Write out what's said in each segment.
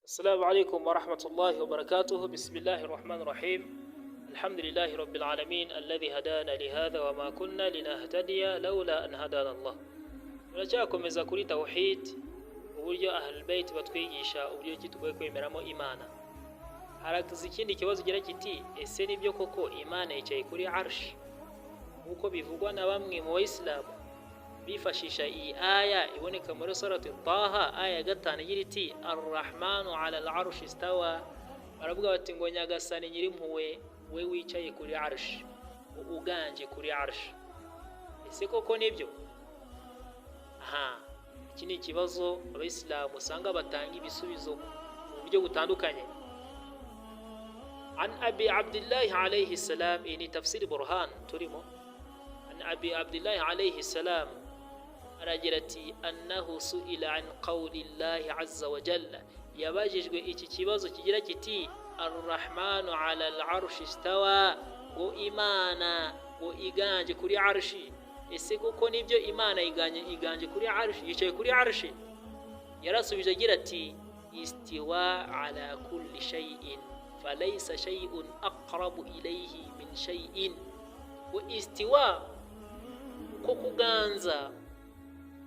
السلام عليكم ورحمة الله وبركاته. بسم الله الرحمن الرحيم. الحمد لله رب العالمين الذي هدانا لهذا وما كنا لنهتدي لولا أن هدانا الله. Turacyakomeza kuri tawhid, uburyo Ahlul Bayt batwigisha uburyo ki tugomba kwemeramo Imana. Haraza ikindi kibazo gira kiti: ese nibyo koko Imana yicaye kuri arsh nk'uko bivugwa na bamwe mu Bayisilamu bifashisha iyi aya iboneka muri Surati Taha, aya ya 5, igira iti: "Arrahmanu ala al-arshi istawa"? Baravuga bati ngo Nyagasani Nyirimpuhwe we wicaye kuri arsh, uganje kuri arsh. Ese koko nibyo? Aha, iki ni ikibazo Abayisilamu usanga batanga ibisubizo mu buryo butandukanye. عن أبي عبد الله عليه السلام, iyi ni tafsiri Burhan turimo. عن أبي عبد الله عليه السلام, aragira ati: أنه سئل عن قول الله عز وجل, yabajijwe iki kibazo kigira kiti: "الرحمن على العرش استوى", ngo Imana ngo iganje kuri arshi. Ese koko nibyo, Imana iganje kuri arshi, yicaye kuri arshi? Yarasubije agira ati: "استواء على كل شيء فليس شيء أقرب إليه من شيء". Ngo istiwa, ko kuganza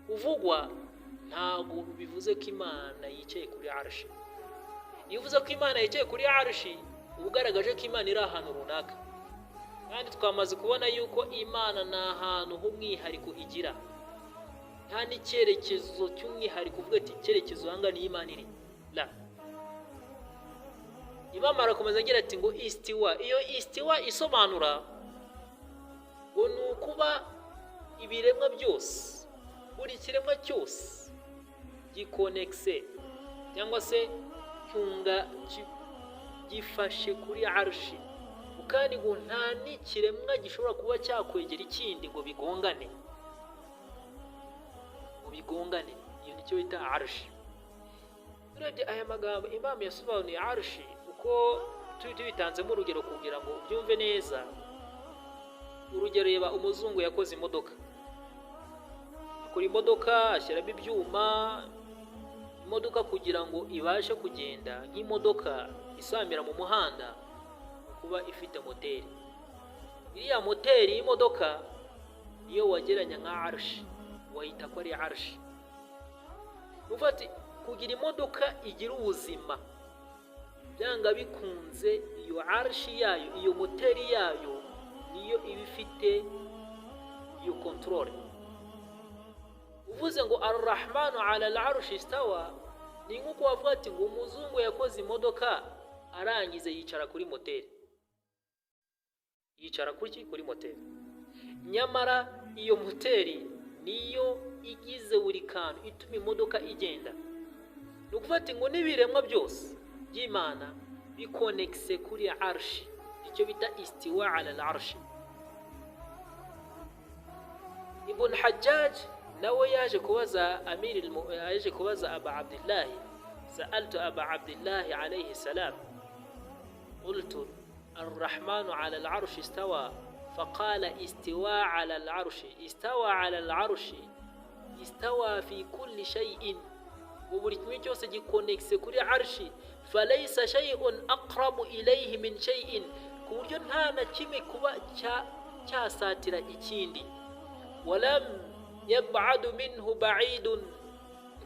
kuvugwa, ntabwo bivuze ko Imana yicaye kuri arshi. Iyo uvuze ko Imana yicaye kuri arshi, uba ugaragaje ko Imana iri ahantu runaka, kandi twamaze kubona yuko Imana ni ahantu h'umwihariko igira, nta n'icyerekezo cy'umwihariko uvuga ati icyerekezo aha niyo Imana iri la. Imam arakomeza agira ati ngo istiwa, iyo istiwa isobanura ngo ni ukuba ibiremwa byose, buri kiremwa cyose gikonekise cyangwa se cyunga, gifashe kuri arushi, kandi ngo nta n'ikiremwa gishobora kuba cyakwegera ikindi ngo bigongane. Iyo nicyo bita arushi. Turebye aya magambo Imamu yasobanuye arushi, uko tubitanzemo urugero kugira ngo ubyumve neza. Urugero, reba umuzungu yakoze imodoka, akora imodoka, ashyiramo ibyuma, imodoka kugira ngo ibashe kugenda nk'imodoka isamira mu muhanda, kuba ifite moteri. Iriya moteri y'imodoka niyo wageranya nka arushi, wayita ko ari arushi. Ati kugira imodoka igira ubuzima, byanga bikunze iyo arushi yayo, iyo moteri yayo niyo iba ifite iyo contrôle. Uvuze ngo الرحمن على العرش استوى, ni nk'uko wavuga ati ngo umuzungu yakoze imodoka, arangiza yicara kuri moteri. Yicara kuri moteri, nyamara iyo moteri niyo igize buri kantu ituma imodoka igenda. Ni ukuvuga ati ngo n'ibiremwa byose by'Imana bikonekise kuri arushi, icyo bita استواء على العرش. Ibn Hajjaj nawe yaje kubaza amiri, yaje kubaza Aba Abdillahi: سألت أبا عبد الله عليه السلام قلت: الرحمن على العرش استوى. فقال: استواء على العرش، استوى على العرش، استوى في كل شيء, buri kimwe cyose gikonekise kuri arshi, فليس شيء أقرب إليه من شيء, ku buryo nta na kimwe kuba cyasatira ikindi, ولم يبعد منه بعيد,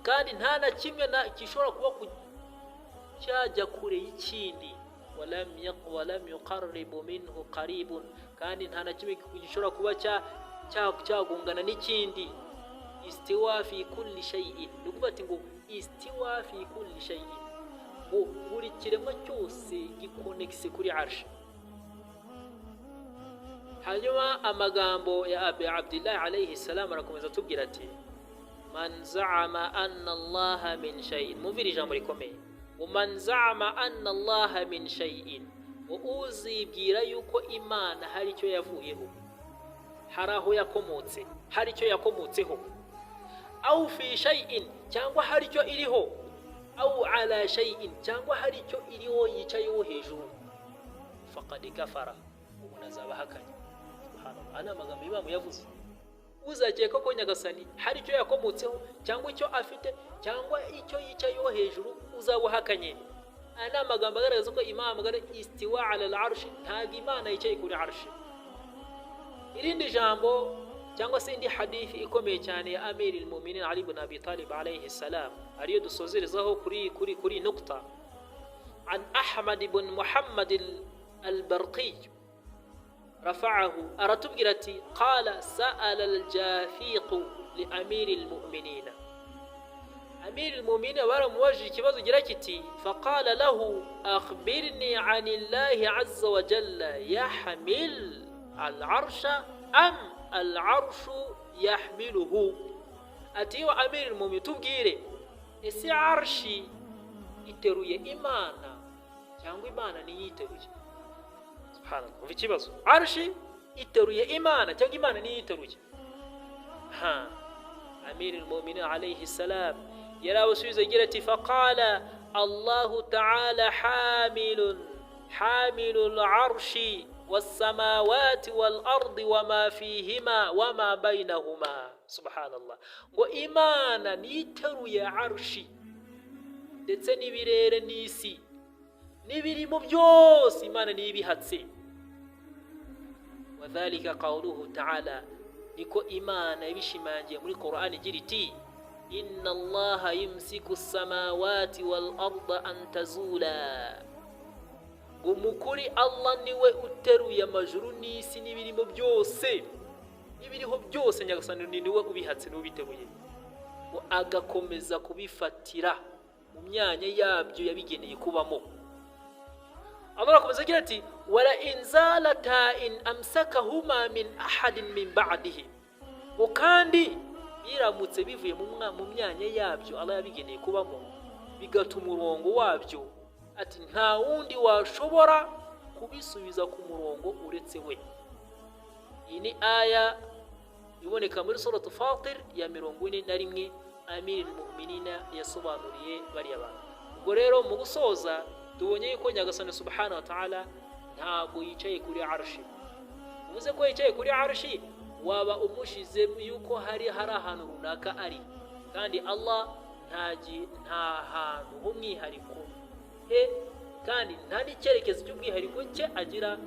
kandi nta na kimwe na gishobora kuba cyajya kure y'ikindi, ولم يقرب منه قريب, kandi nta na kimwe gishobora kuba cyagongana n'ikindi. استواء في كل شيء, ni ukuvuga ati ngo استواء في كل شيء, ngo buri kiremwa cyose gikonekise kuri arshi. Hanyuma amagambo ya Abi Abdillahi عليه السلام arakomeza atubwira ati: من زعم أن الله من شيء, mumvire ijambo rikomeye, من زعم أن الله من شيء, uzibwira yuko Imana hari icyo yavuyeho, hari aho yakomotse, hari icyo yakomotseho, أو في شيء, cyangwa hari icyo iriho, أو على شيء, cyangwa hari icyo iriho yicayeho hejuru, فقد كفر, umuntu azaba ahakanye. Subhanallah, aya ni amagambo Imamu yavuze. Uzakeka ko Nyagasani hari icyo yakomotseho cyangwa icyo afite cyangwa icyo yicayeho hejuru, uzaba uhakanye. Aya ni amagambo agaragaza ko Imana agaragaza istiwa ala al-arshi, ntabwo Imana yicaye kuri arshi. Irindi jambo cyangwa se indi hadithi ikomeye cyane ya Amir al-Muminin Ali ibn Abi Talib alayhi salam, ariyo dusozerezaho kuri nukta, an Ahmad ibn Muhammad al-Barqi رفعه، aratubwira ati: قال سأل الجاثيق لأمير المؤمنين. أمير المؤمنين baramubajije ikibazo gira kiti: فقال له: أخبرني عن الله عز وجل، يحمل العرش أم العرش يحمله؟ Ati: yo أمير المؤمنين, tubwire, ese arshi iteruye Imana cyangwa Imana niyiteruye? Subhanallah, umva ikibazo: arshi iteruye Imana cyangwa Imana niyiteruye? Ha, أمير المؤمنين عليه السلام yarabasubiza agira ati: فقال: الله تعالى حامل، حامل العرش والسماوات والأرض وما فيهما وما بينهما. Subhanallah, ngo Imana niteruye arshi ndetse n'ibirere n'isi n'ibirimo byose, Imana niyo ibihatse. وذلك قوله تعالى, niko Imana yabishimangiye muri Qur'an igira iti: إن الله يمسك السماوات والأرض أن تزولا. Ngo mukuri Allah niwe uteruye amajuru n'isi n'ibirimo byose, n'ibiriho byose. Nyagasani niwe ubihatse, niwe ubiteruye, ngo agakomeza kubifatira mu myanya yabyo yabigeneye kubamo. Allah arakomeza agira ati: ولئن زالتا إن أمسكهما من أحد من بعده. Ngo kandi biramutse bivuye mu myanya yabyo Allah yabigeneye kubamo, bigata umurongo wabyo, ati nta wundi washobora kubisubiza ku murongo uretse we. Iyi ni aya iboneka muri Suratu Fatir ya 41. Amir Muminina yasobanuriye bariya bantu. Ubwo rero mu gusoza, tubonye yuko Nyagasani سبحانه وتعالى ntabwo yicaye kuri arshi. Uvuze ko yicaye kuri arshi, waba umushize yuko hari ahantu runaka ari, kandi Allah nta hantu h'umwihariko he, kandi nta n'icyerekezo cy'umwihariko cye agira.